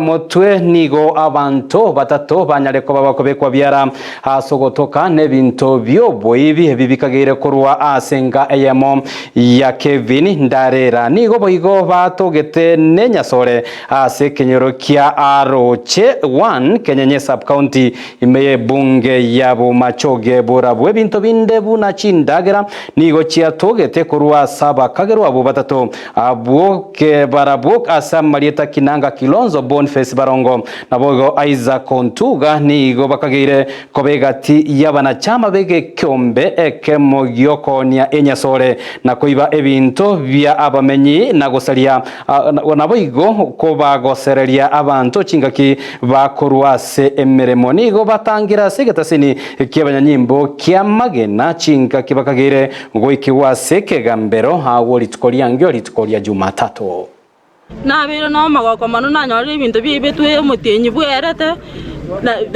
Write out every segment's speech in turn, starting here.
Motwe nigo abanto batato banyare koba bakobekwa biara ase ogotoka n'ebinto bi'oboibi ebi bikageire korwa ase enka eyemo ya Kevin Ndarera. Nigo boigo batogete nenyasore ase ekenyoro kia Aroche 1 Kenyenye Sub-County ime y'ebunge ya Bomachoge Borabu. Ebinto binde buna chindagera nigo chiatogete korwa ase abakagerwa abwo batato. Abwo barabwo ase amarieta Kinanga Kilonzo, Boniface Barongo, naboigo Isaac Ontuga nigo bakageire koba egati y'abanachama b'egekombe ekemo gi'okoonia enyasore, na koiba ebinto bia abamenyi na gosaria, naboigo kobagosereria abanto chingaki bakorwa ase emeremo. Nigo batangire ase egetasini ki'abanyanyimbo ki'amagena chingaki bakageire Goikigwa ase ekegambero agwo rituko riangio, rituko ria Jumatatu. Nabeire nomogoko mono nanyorire ebinto biaibetwe omotienyi bwerete,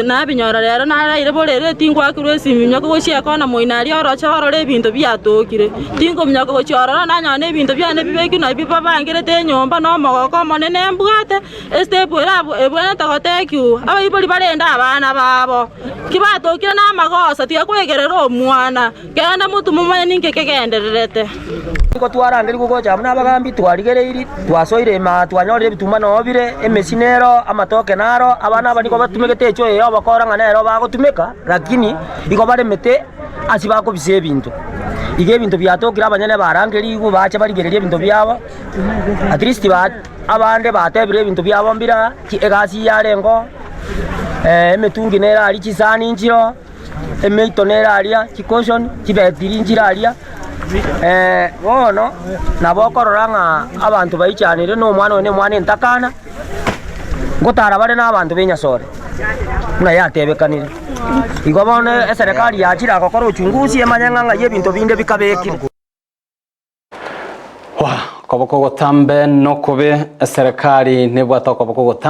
nabinyora rero naraire borere tingwakirwe esimi minyoke gochia ekona moino aria oroche orore ebinto biatokire. Tinkominyoka gochia ororo nanyora na ebinto biane bibekire nabio babangerete enyomba na omogoko omonene mbwate. Estep ere abwo ebwenerete gotekiwa, abaibori barende abana babo, ki batokire namagoso tiga kwegerera omwana. Genda motwe momanye ninki kegendererete. Nigo twarangerigwe gocha amo nabagambi, twarigereirie, twasoire ime aa, twanyorire ebituma noo bire, emesi nero, amatoke naro, abana aba nigo batumegete echo eye obokora ng'a nero bagotumeka, lakini igo baremete ase bakobisa ebinto. Igo ebinto biatokire abanyene barangerigwe bache barigererie ebinto biabo, at least ba abande batebire ebinto biabo mbire aa, egasi yarengeo, emetungi nere aria, chisani nchiroo. Emeito nere aria, chicaution, chibetiri nchire aria, bono nabo okorora ng'a abanto baichanire na omwana oyo na omwana entakana, ngotara bare na abanto ba enyasore, buna yatebekanire. Igo bono eserekari yachire agokora uchunguzi emanye ng'a ng'ai ebinto binde bikabekire. Koboko gotambe nokobe, eserekari nebwate okoboko gotambe.